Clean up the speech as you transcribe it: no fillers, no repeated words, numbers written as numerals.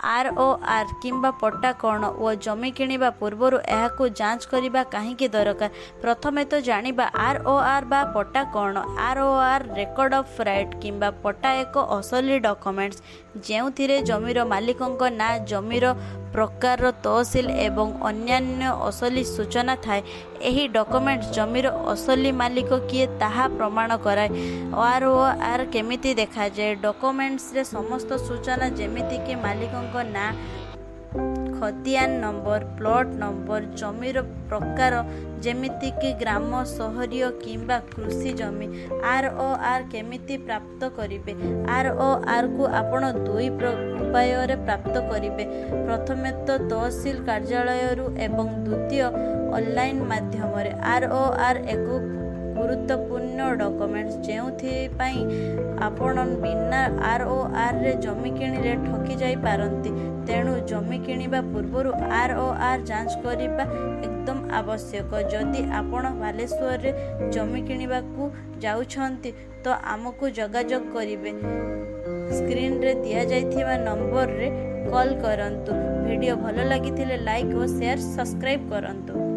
ଆର୍ ଓ ଆର୍ କିମ୍ବା ପଟ୍ଟା କ'ଣ ଓ ଜମି କିଣିବା ପୂର୍ବରୁ ଏହାକୁ ଯାଞ୍ଚ କରିବା କାହିଁକି ଦରକାର? ପ୍ରଥମେ ତ ଜାଣିବା ଆର୍ ଓ ଆର୍ ବା ପଟ୍ଟା କ'ଣ। ଆର୍ ଓ ଆର୍, ରେକର୍ଡ ଅଫ୍ ରାଇଟ୍ କିମ୍ବା ପଟ୍ଟା, ଏକ ଅସଲି ଡକ୍ୟୁମେଣ୍ଟସ୍, ଯେଉଁଥିରେ ଜମିର ମାଲିକଙ୍କ ନାଁ, ଜମିର ପ୍ରକାର, ତହସିଲ ଏବଂ ଅନ୍ୟାନ୍ୟ ଅସଲି ସୂଚନା ଥାଏ। ଏହି ଡକ୍ୟୁମେଣ୍ଟ ଜମିର ଅସଲି ମାଲିକ କିଏ ତାହା ପ୍ରମାଣ କରାଏ। ଆର୍ ଓ ଆର୍ କେମିତି ଦେଖାଯାଏ? ଡକ୍ୟୁମେଣ୍ଟସରେ ସମସ୍ତ ସୂଚନା, ଯେମିତିକି ମାଲିକଙ୍କ ନାଁ, ଖତିଆନ ନମ୍ବର, ପ୍ଲଟ୍ ନମ୍ବର, ଜମିର ପ୍ରକାର, ଯେମିତିକି ଗ୍ରାମ, ସହରୀୟ କିମ୍ବା କୃଷି ଜମି। ଆର୍ ଓ ଆର୍ କେମିତି ପ୍ରାପ୍ତ କରିବେ? ଆର୍ ଓ ଆର୍କୁ ଆପଣ ଦୁଇ ଉପାୟରେ ପ୍ରାପ୍ତ କରିବେ। ପ୍ରଥମେ ତ ତହସିଲ କାର୍ଯ୍ୟାଳୟରୁ ଏବଂ ଦ୍ୱିତୀୟ ଅନଲାଇନ୍ ମାଧ୍ୟମରେ। ଆର୍ ଓ ଆର୍ ଏକ ଗୁରୁତ୍ୱପୂର୍ଣ୍ଣ ଡକ୍ୟୁମେଣ୍ଟ, ଯେଉଁଥିପାଇଁ ଆପଣ ବିନା ଆର୍ ଓ ଆର୍ରେ ଜମି କିଣିଲେ ଠକି ଯାଇପାରନ୍ତି। ତେଣୁ ଜମି କିଣିବା ପୂର୍ବରୁ ଆର୍ ଓ ଆର୍ ଯାଞ୍ଚ କରିବା ଏକଦମ ଆବଶ୍ୟକ। ଯଦି ଆପଣ ବାଲେଶ୍ୱରରେ ଜମି କିଣିବାକୁ ଯାଉଛନ୍ତି ତ ଆମକୁ ଯୋଗାଯୋଗ କରିବେ। ସ୍କ୍ରିନରେ ଦିଆଯାଇଥିବା ନମ୍ବରରେ କଲ୍ କରନ୍ତୁ। ଭିଡ଼ିଓ ଭଲ ଲାଗିଥିଲେ ଲାଇକ୍ ଓ ସେୟାର, ସବସ୍କ୍ରାଇବ୍ କରନ୍ତୁ।